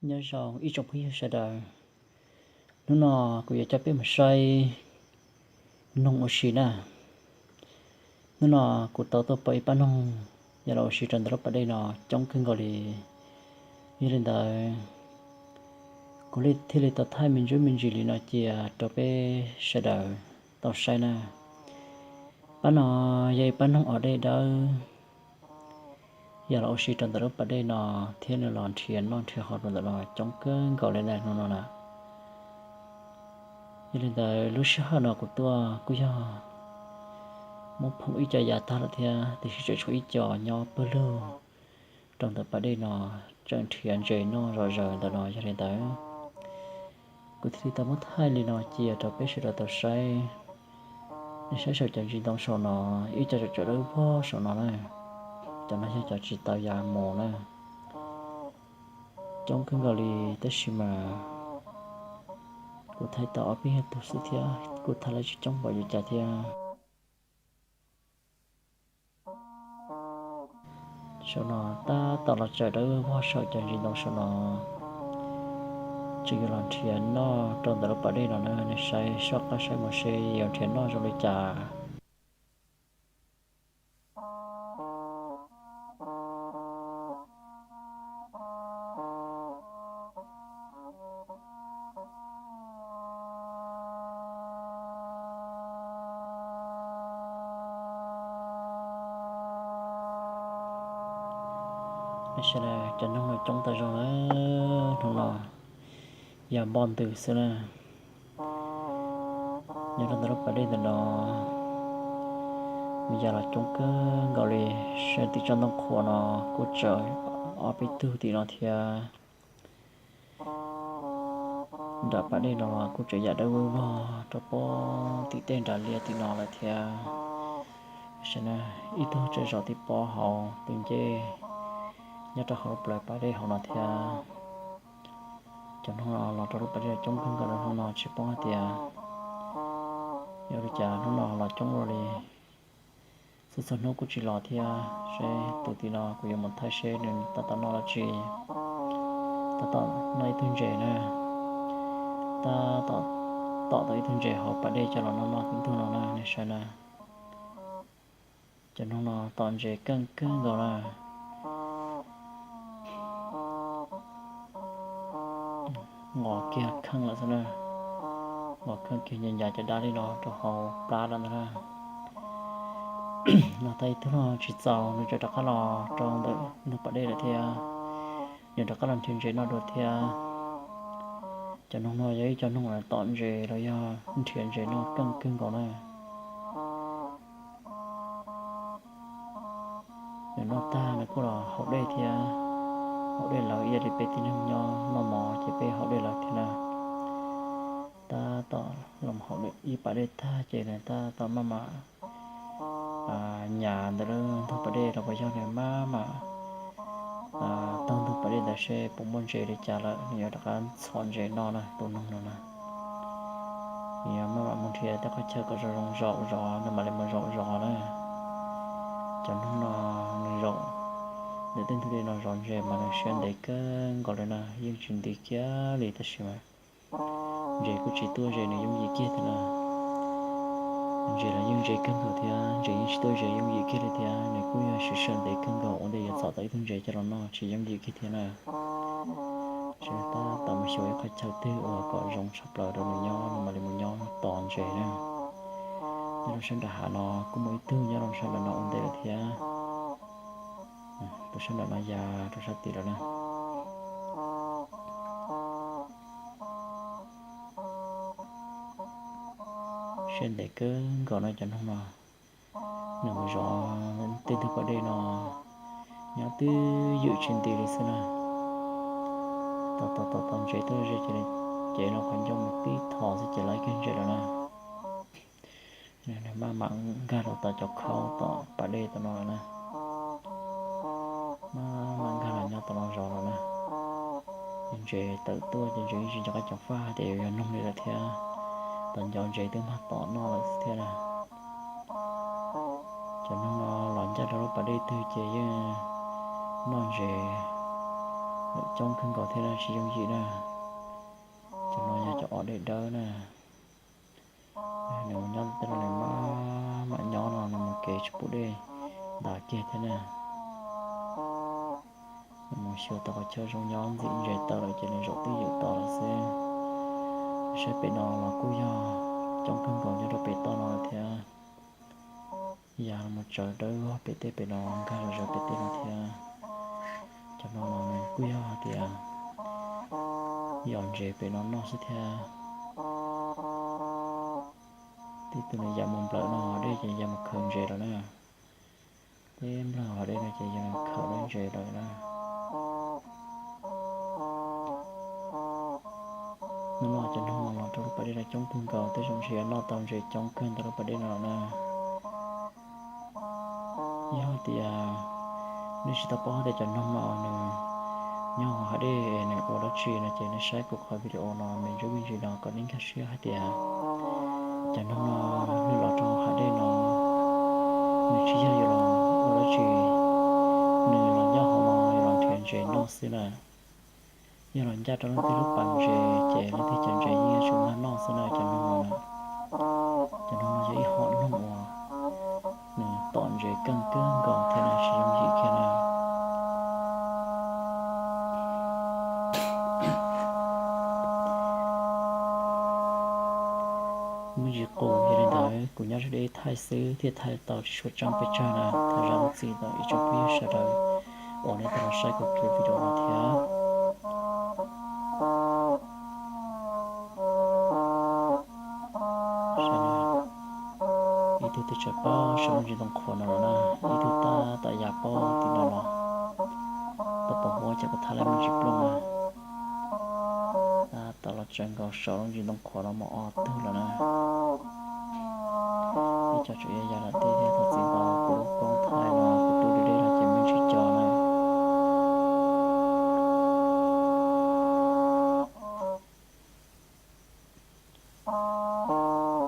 Nyob zoo ib tsoom phooj ywg sawv daws, hnub no kuv yuav coj peb mus saib noog ua si na. Hnub no kuv tau tuaj pom ib pab noog yog los ua si rau ntawm lub pas dej no coob kawg nkaus li. Yog li ntawd, kuv thiaj li tau thaij me ntsuj me ntsis li no cia rau peb sawv daws tau saib na. Pab no yog ib pab noog os dej dawb yog los ua si rau ntawm lub pas dej no thiab nws los nrhiav noj nrhiav haus rau ntawm no coob kawg nkaus li ntag hnub no na. Yog li ntawd lub sij hawm no kuv tuaj kuj yog muab phoom ib co yav tag lawm thiab, tiam sis tseem tshuav ib co nyob pawg lug rau ntawm pas dej no tseem nrhiav ntses noj zom zaws ntawm no. Yog li ntawd, kuv thiaj li tau muab thaij li no cia rau peb sawv daws tau saib. Nej saib saum cov ntsis ntoo saum no, ib co tsawm tsawm dawb vog saum no na, cov no yog cov tsis tau ya mus na. Coob kawg nkaus li, tab sis mas kuv thaij tau ob peb tug xwb thiab, kuj thaij lawv tsis coob npaum li cas thiab. Saum no tab tom los tsawm dawb vog saum cov ntsis ntoo saum no, tseem yuav los nrhiav noj rau ntawm lub pas dej no na. Nej saib soj qab saib mus seb yuav nrhiav noj zoo li cas. Cov noog no coob tas zog na, hnub no yog npoj ntws xwb na. Nyob rau ntawm lub pas dej ntawm no, nws ya los coob kawg nkaus li. Saib tim tsob ntoo qhuav no kuj tsawm ob peb tug tim no thiab. Nram pas dej no los kuj tseem yam dawb vog rau pob tim tej nram liaj tim no lawm thiab. Ib tug tseem zov tim pob hauv tus ncej nyob rau hauv lub plawv pas dej hauv no thiab. Cov noog no los rau lub pas dej coob kawg nkaus li hnub no, tsis paub hais tias yog li cas hnub no los coob ua luaj li. Txhua txhua hnub kuj tsis los thiab. Seb tus tim no kuv yuav mus thaij seb nws tab tom noj dab tsi. Tab tom noj ib tug ntses na. Tab tom tom tau ib tug ntses hauv pas dej coj los noj noj ib tug no na, nej saib na. Cov noog no tom ntses keej kawg nkaus na. Nqos kiag kheej lawm xwb na. Nqos kheej kiag, ncav ncav cov dab li no rau hauv plab lawm ntag na. Los tau ib tug no tsis txaus, nws tseem rov qab los rau ntawm ntug pas dej lawm thiab. Nws rov qab los nrhiav ntses noj dua thiab. Cov noog no yog ib co noog uas tom ntses los yog nrhiav ntses noj keej kawg nkaus na. Nws noj tag nws kuj los haus dej thiab. Haus dej lawv ib yam li peb tib neeg nyob noj mov ces peb haus dej lawv thiab na. Tab tom los haus ib pas dej tag ces nws tab tom maj mam nyas ntawm lub ntug pas dej los puas yog nws maj mam taug ntug pas dej ntawd seb puas muaj ntses li cas lawm nws yuav rov qab txhom ntses noj na, tus noog no na. Nws yuav maj mam mus nrhiav tej qhov chaw kom zoo zoo zaum zov nws mam li mus zaum zov na. Cov noog no nws zaum ntawm tej ntug dej no zov ntses mas nws siab ntev kawg nkaus li na, yeej tsis nti kiag li tab sis mas ntses kuj tsis tuaj ze nws yooj yim kiag thiab na. Ntses los yeej ze kawg nkaus thiab, ntses yeej tsis tuaj ze yooj yim kiag li thiab, nws kuj yog siab siab ntev kawg nkaus ua ntej yuav txhom tau ib tug ntses coj los noj tsis yooj yim kiag thiab na. Ces tab tom mus xyuas ib qhov chaw twg uas kom zoo tshaj plaws rau nws nyob nws mam li mus nyob tos ntses na. Nyob rau sab nram hav no kuj muaj ib tug nyob rau sab nram no ua ntej lawm thiab. Rau sab nram no ya rau sab tid lawm na. Siab ntev kawg nkaus no cov noog no. Nws mus zov tej ntug pas dej no nyob twb ywm tsis nti li xwb na. Tom tom tom tom ntses tuaj ze ces nws cev nws qhov ncauj mus tib thos xwb ces lawv kiag ntses lawm na. Nws maj mam nkag rau tom cov khaub tom pas dej tom no lawm na. Maj mam nkag los nyob tom no zov lawm na. Ces ntses tawm tuaj ces ntses yeej tsis nco qab ceev faj hais tias yuav yog noog li lawm thiab. Tom ncauj ntses twb mag tom noj lawm thiab na. Cov noog no los ncaj rau lub pas dej twg ces yeej noj ntses lawm coob kawg nkaus thiab na, tsis yooj yim na. Cov no yog cov os dej dawb na. Nws mus nyob tej no nws mam, mam nyob no nws mus kev tsis pub dej ntas kiag thiab na. Nws mus xyuas tau qhov chaw zoo nyob ntxim ntses tau lawm ces nws zaum twj ywm tos lawm xwb. Saib pem no los kuj yog coob kawg nkaus nyob rau pem toj no lawm thiab. Yam mus tsawv dawb vog pem tej pem no, nkag zom zaws pem tej no thiab. Cov no los nws kuj yog hais tias yos ntses pem no noj xwb thiab. Tib tug nws ya mus nplawm no dej ces ya mus khaws ntses lawm na. Tib nplawm hav dej no ces yog nws khaws lawm ntses lawm na. Hnub no cov noog los rau lub pas dej no coob kawg nkaus, tej zaum ntshe yuav noj tau ntses coob kawg ntawm lub pas dej no lawm na. Yog tias nej tsis tau paub tias cov noog no nws nyob hauv hav dej nws ua dab tsi no ces nej saib kuv qhov video no me ntsis me ntsis no kom nej nkag siab hais tias cov noog no nws los rau hav dej no nws tsis yog yuav los ua dab tsi, nws los nyob hauv no yuav los nrhiav ntses noj xwb na. Yog los ncaj rau leej twg lub pas ntses ces leej twg cov ntses yeej yuav tsum mag noj xwb na cov noog no. Cov noog no yog ib hom noog uas nws tom ntses keej kawg nkaus thiab na, tsis yooj yim kiag na. Me ntsis qus, yog li ntawd kuv nyob sab deb thaij xwb thiaj thaij tau tsis tshua tseeb pes tsawg na. Thov zam lub txim rau ib tsoom phooj ywg sawv daws uas nej tau los saib kuv clip video no thiab. Ib tug twb tsaws pob saum lub ntsis ntoo qhuav no los na, ib tug tab tom ya pob tim no los. Tau pom huab ces kuv thaij lawm me ntsis plooj na. Tab tom los tsaws nkaus saum lub ntsis ntoo qhuav no mus ob tug lawm na. Ib co tseem ya ya lawm tej thiab, thov txim ntau, kuv lub koob thaij no kuv rub deb deb los ces me ntsis co na.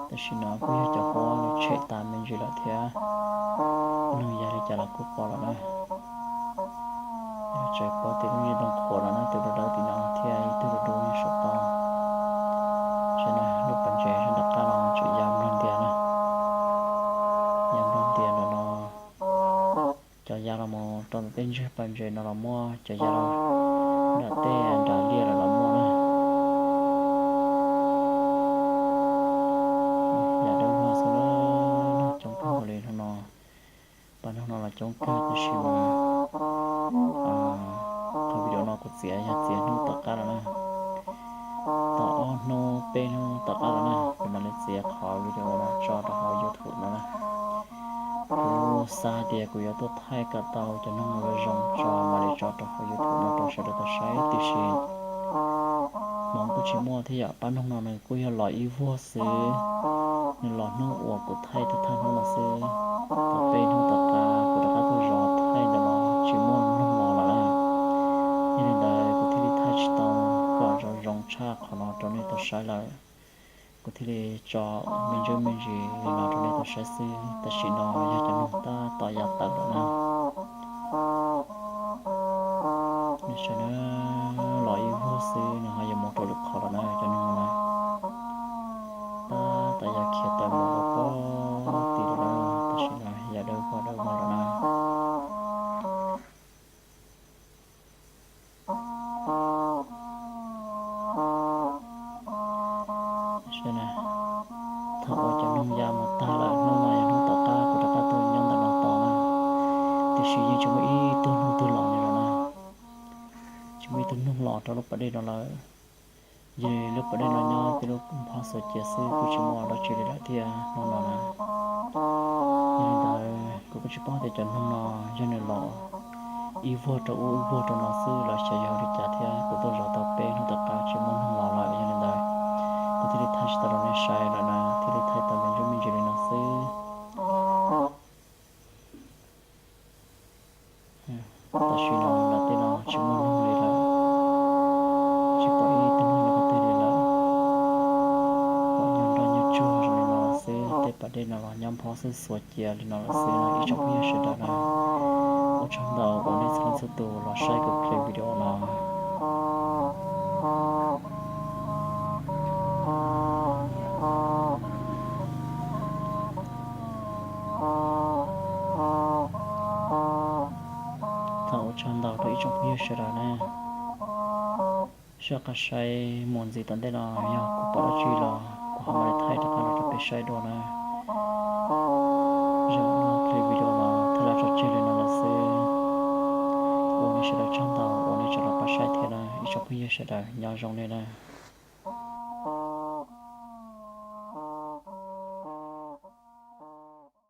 Tam sim no kuj yog cov huab nws tshem tas me ntsis lawm thiab, neeg ya li cas los kuj pom lawm na. Tsaws pob tim lub ntsis ntoo qhuav lawm na, tus dawb dawb tim no thiab ib tug dub dub saum toj. Saib na, lub pas ntses sab nram qab no tseem ya nplawg ntias na, ya nplawg ntias ntawm no. Cov ya los mus rau ntawm tej ntseg pas ntses no los muaj, cov ya los nram tej nram liaj lawm los muaj na. Yam dawb vog xwb na, coob kawg nkaus li hnub no. Pab hnub no los coob kawg tab sis mas qhov video no kuv txiav yog txiav hnub tom qab lawm na. Tau ob hnub peb hnub tom qab lawm na, kuv mam li txiav qhov video no tso rau hauv YouTube no na. Kuv xav hais tias kuv yuav tuaj thaij kom tau cov noog zoo tso mam li tso rau hauv YouTube no rau sawv daws tau saib, tiam sis hmoov kuj tsis muaj thiab yom. Pab noog no nws kuj yog los ib vuag xwb, nws los hnub uas kuv thaij thawj thawj hnub no xwb. Tau peb hnub tom qab kuv rov qab tuaj zov thaij ntawm no tsis muaj noog los lawm na. Yog li ntawd kuv thiaj li thaij tsis tau kom zoo zoo tshaj qhov no rau nej tau saib lawm. Kuv thiaj li tso me ntsis me ntsis li no rau nej tau saib xwb. Tam sim no yog cov noog tab tom ya tawm lawm na. Nws sawv na, los ib vuag xwb nws ho yuav mus rau lwm qhov lawm na cov noog no na. Tab tom ya khiav tawm mus rau pem tid lawm na, tam sim no yam dawb vog dawb vog lawm na. Thaum uas cov noog ya mus tag lawm, hnub no yog hnub tom qab kuv rov qab tuaj nyob ntawm no tos na, tiam sis yeej tsis muaj ib tug noog twg los li lawm na. Tsis muaj ib tug noog los rau lub pas dej no lawm. Yog li lub pas dej no nyob tej lub npho xuas cia xwb, kuj tsis muaj dab tsi li lawm thiab hnub no na. Yog li ntawd kuv kuj tsis paub tias cov noog no yog nws los ib vuag rau ub ib vuag rau no xwb los xyov yog ua li cas thiab. Kuv tuaj zov tau peb hnub tom qab tsis muaj noog los lawm, yog li ntawd kuv thiaj li thaij tsis tau rau nej saib lawm na, thiaj li thaij tau me ntsis me ntsis li no xwb. Tam sim no nram tej no tsis muaj noog li lawm, tsis pom ib tug noog los qhov twg li lawm. Pom nyuag nroj nyuag tsuag zoo li no xwb, tej pas dej no los nyob npho xwb xuas cia li no lawm xwb na ib tsoom phooj ywg sawv daws na. Ua tsaug ntau uas nej txhua leej txhua tus los saib kuv clip video no. Sawv daws na, soj qab saib mus ntxiv tom ntej no, yog kuv pom dab tsi los kuv ho mam li thaij rov qab los rau peb saib dua na. Zaum no clip video los thaij los tso tseg li no lawm xwb. Ua nej sawv daws tsaug ntau uas nej tseem los pab saib thiab na ib tsoom phooj ywg sawv daws, nyob zoo nej na.